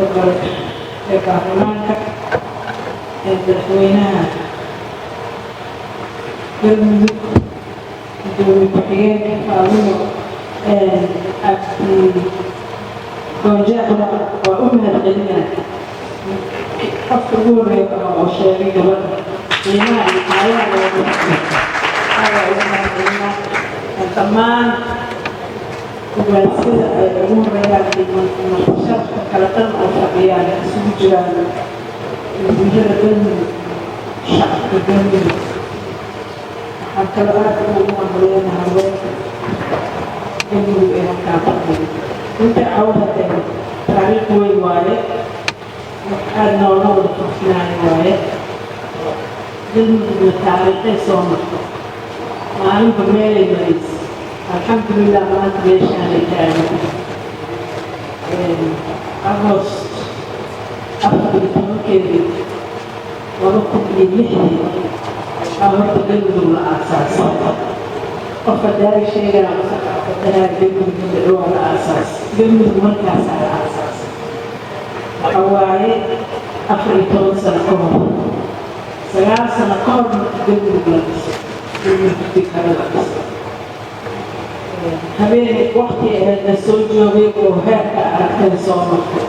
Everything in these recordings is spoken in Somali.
Gole ee baarlamaanka, ee madaxweynaha Galmudug, gudoomiye ku-xigeenka Faadumo Cabdi Goonjeeqna, waa u mahadcelinaa. Qofka ugu horeeya oo sheegay gabadha qiimaha iyo qaayaha loogu ayaa ugu mahadcelinaa. Dhammaan ugaasyada ay ugu horeeyaan, sharafka kala dhan oo fadhiyaan, isugu jiraan wasiirada Galmudug, shacabka Galmudug, waxaan kaloo aad ugu hambalyeynaa haweenka Galmudug ee halkaan fadhiya. Runtii cawada taariikh weyn waaye, wax aada nooga wada farxinaayo waaye. Galmudugna taariikhay soo marto, maalinba meelay maraysa. Alxamdulilah, maanta meeshaanay taagan. Agost 14-keedii 2006-dii aa horta Galmudug la aasaasay. Qofka daari sheegaa qadaraa Galmudug waa la aasaasay. Galmudug markaasaa la aasaasay, waxa waaye 14 sano ka hor, 9 sano ka hor marka Galmudug la dhiso, Galmudug kale la dhiso. Habeen wakti ahayd la soo joogay oo heerka aragtay soo martay.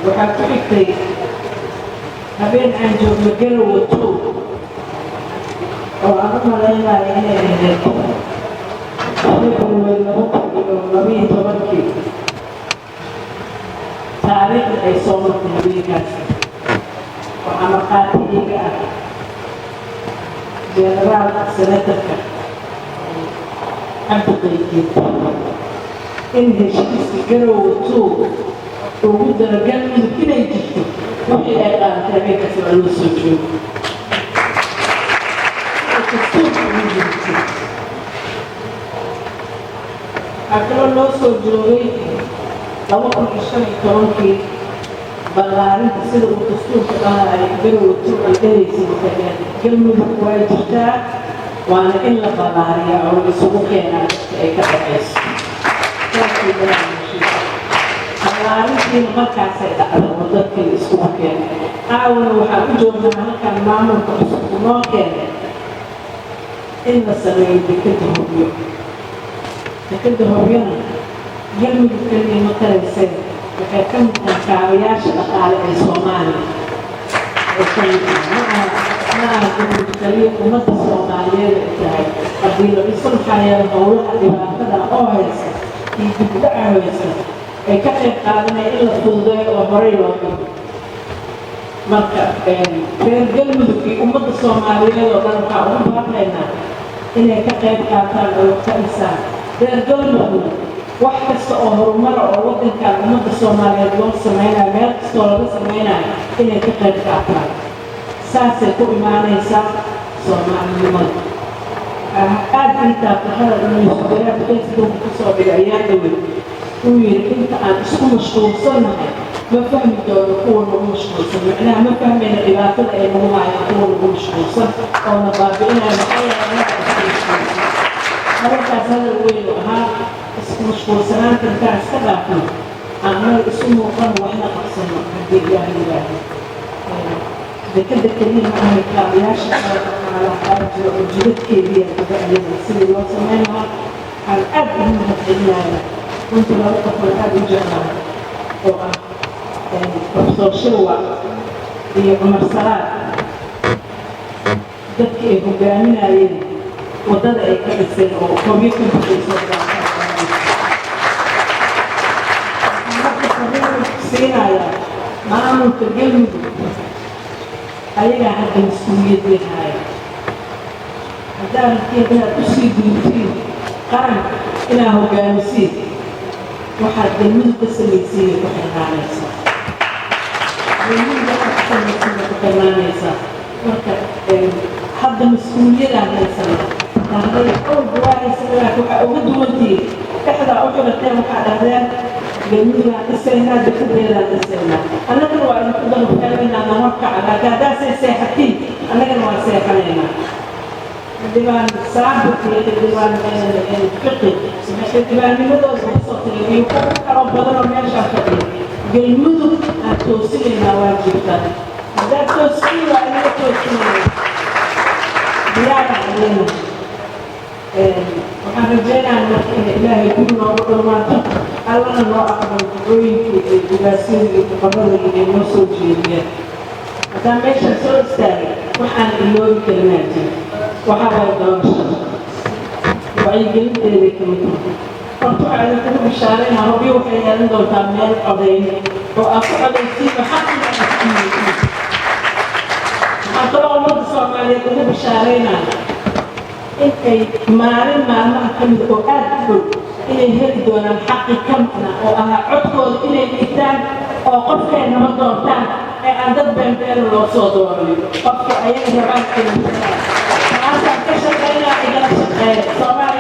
Waxaa ku xigtay habeen aan joogno Garowe 2, oo aan u malaynayo inay ahayd February 2012-kii. Taariikhda ay soo martay habeenkaasi waxaa markhaati iiga ah generaalka senatorka Cabdi Qaydiid in heshiiska Garowe 2 ugu daro Galmudug inay jirto. Wixii ay qaadatay habeenkaas waa loo soo joogo dastuurka ugu jirto. Waxaa kaloo loo soo joogay 2015-kii ballaarinta, sida uu dastuurka dhahayo. Garowe 2 ay dhahaysa waxay ahayd Galmudug waa jirtaa, waana in la ballaariyaa oo la isugu keenaa dadka ay ka dhaxayso. Saasay dhahaan heshiiska. Ballaarintiina markaasay dhacday oo dadkii la isugu keenay. Caawana waxaan u joognaa halkan maamulka cusub uu noo keenay in la sameeyo dekadda Hobyo. Dekadda Hobyona Galmudug keliya ma tarayseen, waxay ka mid tahay kaabayaasha dhaqaale ee Soomaaliya ay ka mid tahay. Ma aha Galmudug keliya, ummadda Soomaaliyeed ay tahay haddii la dhiso. Maxaa yeelay, howlaha dhibaatada oo haysta iyo dibdhaca haysta ay ka qayb qaadanaya in la fududeeyo oo horey loo galo. Marka reer Galmudug iyo ummadda Soomaaliyeed oo dhan waxaa ugu baaqaynaa inay ka qayb qaataan oo wax ka dhisaan. Reer Galmudugna wax kasta oo horumara oo waddankan ummadda Soomaaliyeed loo sameynayo, meel kastoo laga sameynayo, inay ka qayb qaataan. Saasay ku imaanaysaa soomaalinimada. Aad ii taabta hadal inuu Yusuf Facebook kusoo dhigay ayaa dhawey. Uu yidhi, inta aan isku mashquulsannahay ma fahmi doono kuwa nagu mashquulsan. Macnaha, ma fahmayna dhibaatada ay nagu hayaan kuwa nagu mashquulsan oo na baabi'inaya. Maxaa yeelay, annaga isku mashquulsan. Hadalkaas hadal weyn u ahaa. Isku mashquulsanaanta intaan iska dhaafno, aan annaga isu muuqano, waxna qabsano haddii Ilaah yidhaahdo. Dekada keliya ma ahay, kaabayaasha kale dhaqaalaha aa jiro oo jidadkeediya jira iyada sidii loo samayn lahaa. Waxaan aad ugu mahadcelinayaa runtii laba qof oo aad u jeclahay, oo ah Professor Shirwa iyo Cumar Salaad. Dadkii ay hogaaminayeen waddada ay ka dhiseen oo Hobyo ka bixayso. Marka fariin siinayaa maamulka Galmudug, ayagaa hadda mas-uuliyaddii haya. Haddaad rabtiin inaad usii gudubtiin qaranka, inaad hogaamisiin, waxaad Galmudug ka samaysiinay ku xirnaanaysaa. Galmudug waxaad ka samaysiinay ku xirnaanaysaa. Marka hadda mas-uuliyadaan haysana dhahday, awalba waa haysana, laakiin waxaa uga duwantihiin dhexdaa u xirateen. Waxaa dhahdeen, Galmudugaan dhisaynaa, dekadeedaan dhisaynaa, annagana waa idinku dalufeelaynaa, na horkaca. Laakiin haddaasay seexatiin, annagana waa seexanaynaa. Xildhibaan Saabit iyo Xildhibaan Fiqi xildhibaannimadooda kasoo tagay iyo kuwa kaloo badan oo meeshaa fadhiya, Galmudug aan toosinaynaa waa jirta. Haddaad toosiin, waa inaga toosinayna, diyaaraan idina. Waxaan rajaynayaa marka in Ilaahay guri noogu dhamaato, Allana noo aqbalo ducooyinkii ay dugaasiyada iyo boqorada iyo noo soo jeediyeen. Haddaan meeshaan soo istaagay, waxaan iloobi karinaa jira. Waxaa waay doorashada wacyigelinteeday ka mid tahay. Horta waxaa idinkugu bishaaraynaa, Hobyo waxay yeelan doontaa meel codayn oo aad ku codaysiin oo xaqina aad ku yeeshiin. Waxaan kaloo ummadda Soomaaliyeed ugu bishaaraynaa in ay maalin maalmaha ka mid oo aad u fog inay heli doonaan xaqi ka maqna oo ahaa codkooda inay dhigtaan oo qofkay naba doortaan ee aan dad beenbeena loo soo dooranin, qofka ayaga rabaan inay helaan. Taasaan ka shaqaynaa, igala shaqeeya. Soomaaliya.